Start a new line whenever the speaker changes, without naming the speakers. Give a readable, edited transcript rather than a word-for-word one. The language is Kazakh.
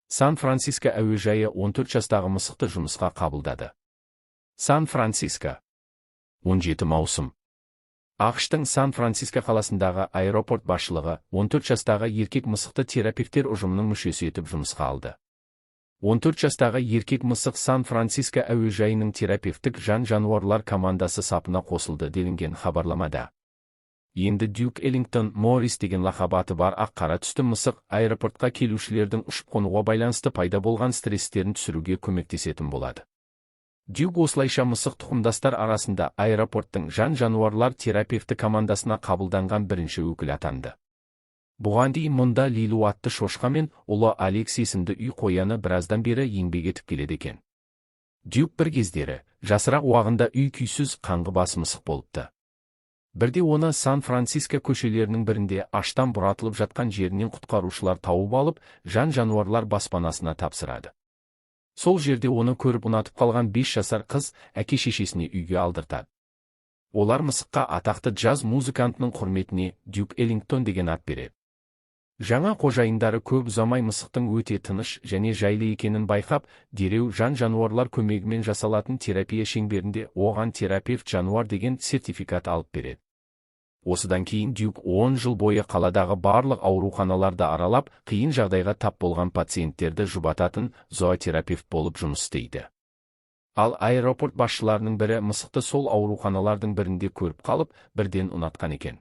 Сан-Франциско әуежайы 14 жастағы мысықты жұмысқа қабылдады. Сан-Франциско. 17 маусым. АҚШ-тың Сан-Франциско қаласындағы аэропорт басшылығы 14 жастағы еркек мысықты терапевттер ұжымының мүшесі етіп жұмысқа алды. 14 жастағы еркек мысық Сан-Франциско әуежайының терапевттік жан-жануарлар командасы сапына қосылды, делінген хабарламада. Енді Дюк Эллингтон Моррис деген лақап аты бар ақ-қара түсті мысық аэропортқа келушілердің ұшып қонуға байланысты пайда болған стресстерін түсіруге көмектесетін болады. Дюк осылайша мысық тұқымдастар арасында аэропорттың жан-жануарлар терапевті командасына қабылданған бірінші өкіл атанды. Бұған дейін мұнда Лилу атты шошқа мен ұлы Алекс есімді үй қояны біраздан бері еңбек етіп келеді екен. Дюк бір кездері жасырақ уағында үй күйсіз, қаңғыбас мысық болыпты. Бірде оны Сан-Франциско көшелерінің бірінде аштан бұратылып жатқан жерінен құтқарушылар тауып алып, жан-жануарлар баспанасына тапсырады. Сол жерде оны көріп ұнатып қалған 5 жасар қыз әке-шешесіне үйге алдыртады. Олар мысыққа атақты джаз музыкантының құрметіне Дюк Эллингтон деген ат береді. Жаңа қожайындары көп ұзамай мысықтың өте тыныш және жайлы екенін байқап, дереу жан-жануарлар көмегімен жасалатын терапия шеңберінде оған терапевт жануар деген сертификат алып береді. Осыдан кейін Дюк 10 жыл бойы қаладағы барлық ауруханаларды аралап, қиын жағдайға тап болған пациенттерді жұбататын зоотерапевт болып жұмыс істейді. Ал аэропорт басшыларының бірі мысықты сол ауруханалардың бірінде көріп қалып, бірден ұнатқан екен.